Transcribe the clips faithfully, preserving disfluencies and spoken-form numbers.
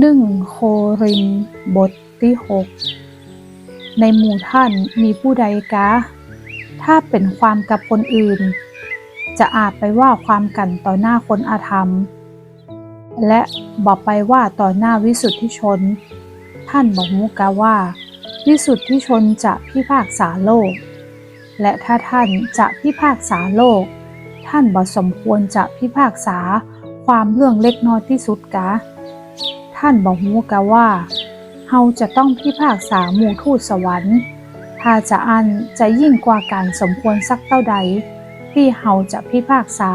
นึ่งโครินธ์บทตี้หก ในหมู่ต้านมีผู้ใดกา ถ้าเป๋นความกับคนอื่น จะอาจไปว่าความกั๋นต่อหน้าคนอธรรม และบ่ไปว่าต่อหน้าวิสุทธิชน ต้านบ่ฮู้กาว่า วิสุทธิชนจะพิพากษาโลก และถ้าต้านจะพิพากษาโลก ต้านบ่สมควรจะพิพากษาความเรื่องเล็กน้อยตี้สุดกา ต้านบ่ฮู้กาว่า เฮาจะต้องพิพากษาหมู่ทูตสวรรค์ ถ้าจาอั้นจะยิ่งกว่าก๋านสมควรสักเต้าใด ตี้เฮาจะพิพากษา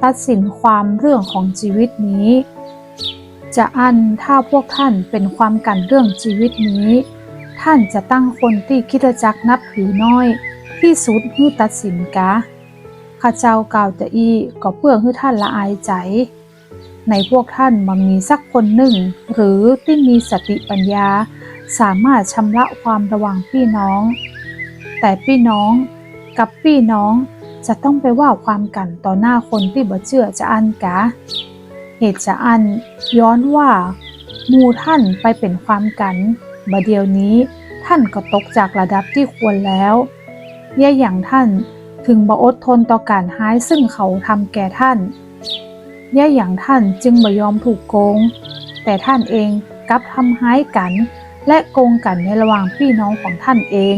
ตัดสินความเรื่องของจีวิตนี้ จาอั้นถ้าพวกต้านเป๋นความกั๋นเรื่องจีวิตนี้ ต้านจะตั้งคนตี้คริสตจักรนับถือน้อยตี้สุดหื้อตัดสินกา ข้าเจ้ากล่าวจาอี้ก็เปื้อหื้อต้านละอายใจ๋ ในพวกต้านบ่มีสักคนนึ่ง หรือตี้มีสติปั๋ญญา สามารถชำระความระหว่างปี้น้อง แต่ปี้น้องกับปี้น้องจะต้องไปว่าความกั๋นต่อหน้าคนตี้บ่เจื้อจาอั้นกา เหตุจาอั้นย้อนว่าหมู่ต้านไปเป๋นความกั๋น บ่าเดี่ยวนี้ต้านก็ตกจากระดับตี้ควรแล้ว เยียะหยังต้านถึงบ่อดทนต่อก๋านฮ้ายซึ่งเขาทำแก่ต้าน เยียะหยังต้านจึงบ่ยอมถูกโกง แต่ต้านเองกลับทำฮ้ายกั๋น และโกงกั๋นในระหว่างปี้น้องของต้านเอง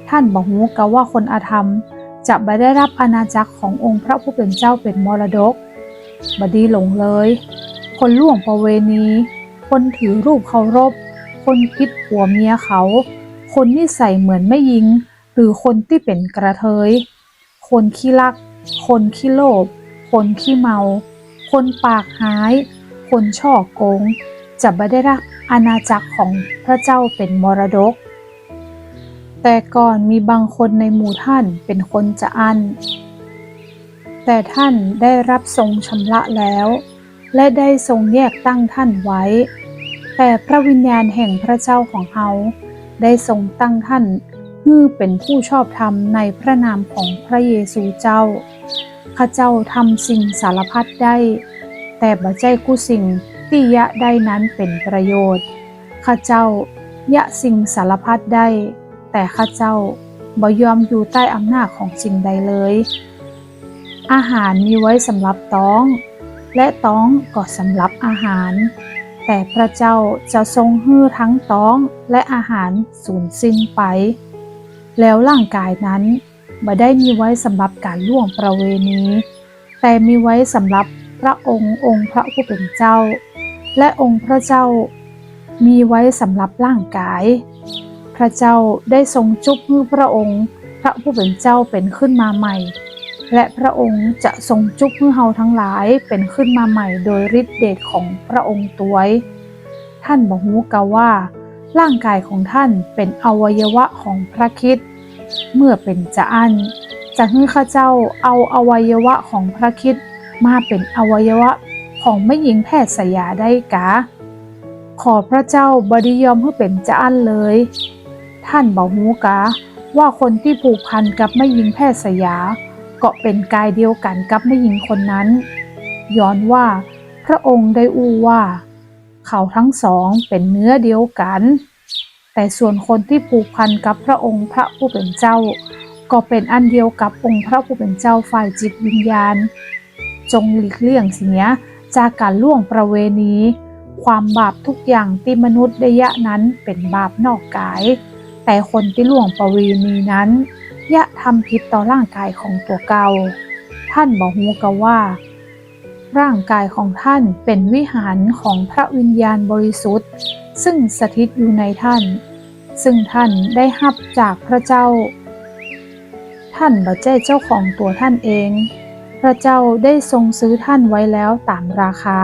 ต้านบ่ฮู้กาว่าคนอธรรมจะบ่ได้รับอาณาจักรขององค์พระผู้เป๋นเจ้าเป๋นมรดก บ่ดีหลงเลย คนล่วงประเวณี คนถือรูปเคารพ คนกิดผัวเมียเขา คนนิสัยเหมือนแม่ญิง หรือคนตี้เป๋นกระเทย คนขี้ลัก คนขี้โลภ คนขี้เมา คนปากฮ้าย คนฉ้อโกง จะบ่ได้รับอาณาจักรของพระเจ้าเป๋นมรดก แต่ก่อนมีบางคนในหมู่ต้านเป๋นคนจาอั้น แต่ต้านได้รับทรงชำระแล้ว และได้ทรงแยกตั้งต้านไว้ แต่พระวิญญาณแห่งพระเจ้าของเฮาได้ทรงตั้งต้านหื้อเป๋นผู้ชอบธรรมในพระนามของพระเยซูเจ้า ข้าเจ้าทำสิ่งสารพัดได้ แต่บ่ใจ้กู้สิ่งตี้เยียะได้นั้นเป๋นประโยชน์ ข้าเจ้าเยียะสิ่งสารพัดได้ แต่ข้าเจ้าบ่ยอมอยู่ใต้อำนาจของสิ่งใดเลย อาหารมีไว้สำหรับต๊อง และต๊องก็สำหรับอาหาร แต่พระเจ้าจะทรงหื้อทั้งต๊องและอาหารสูญสิ้นไป แล้วร่างกายนั้นบ่ได้มีไว้สำหรับก๋านล่วงประเวณี แต่มีไว้สำหรับพระองค์องค์พระผู้เป๋นเจ้า และองค์พระเจ้ามีไว้สำหรับร่างกาย พระเจ้าได้ทรงจุบหื้อพระองค์พระผู้เป๋นเจ้าเป๋นขึ้นมาใหม่ และพระองค์จะทรงจุบหื้อเฮาทั้งหลายเป๋นขึ้นมาใหม่โดยฤทธิ์เดชของพระองค์ตวย ต้านบ่ฮู้กาว่า ร่างกายของต้านเป๋นอวัยวะของพระคริสต์ เมื่อเป๋นจาอั้น จะหื้อข้าเจ้าเอาอวัยวะของพระคริสต์มาเป๋นอวัยวะของแม่ญิงแพทย์สยาได้กา ขอพระเจ้าบ่ดียอมหื้อเป๋นจาอั้นเลย ต้านบ่ฮู้กาว่าคนตี้ผูกพันกับแม่ญิงแพทย์สยา ก็เป๋นกายเดียวกั๋นกับแม่ญิงคนนั้น ย้อนว่าพระองค์ได้อู้ว่า เขาทั้งสองเป๋นเนื้อเดียวกั๋น แต่ส่วนคนตี้ผูกพันกับพระองค์พระผู้เป๋นเจ้า ก็เป๋นอันเดียวกับองค์พระผู้เป๋นเจ้าฝ่ายจิตวิญญาณ จงหลีกเลี่ยงเสียจากก๋านล่วงประเวณี ความบาปทุกอย่างตี้มนุษย์ได้เยียะนั้นเป๋นบาปนอกกาย แต่คนตี้ล่วงประเวณีนั้นเยียะทำผิดต่อร่างกายของตั๋วเก่า ต้านบ่ฮู้กาว่า ร่างกายของต้านเป๋นวิหารของพระวิญญาณบริสุทธิ์ ซึ่งสถิตอยู่ในต้าน ซึ่งต้านได้ฮับจากพระเจ้า ต้านบ่ใจ้เจ้าของตั๋วต้านเอง พระเจ้าได้ทรงซื้อต้านไว้แล้วต๋ามราคา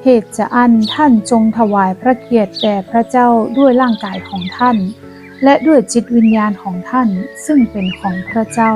เหตุจาอั้นต้านจงถวายพระเกียรติแด่พระเจ้าด้วยร่างกายของต้าน และด้วยจิตวิญญาณของต้านซึ่งเป๋นของพระเจ้า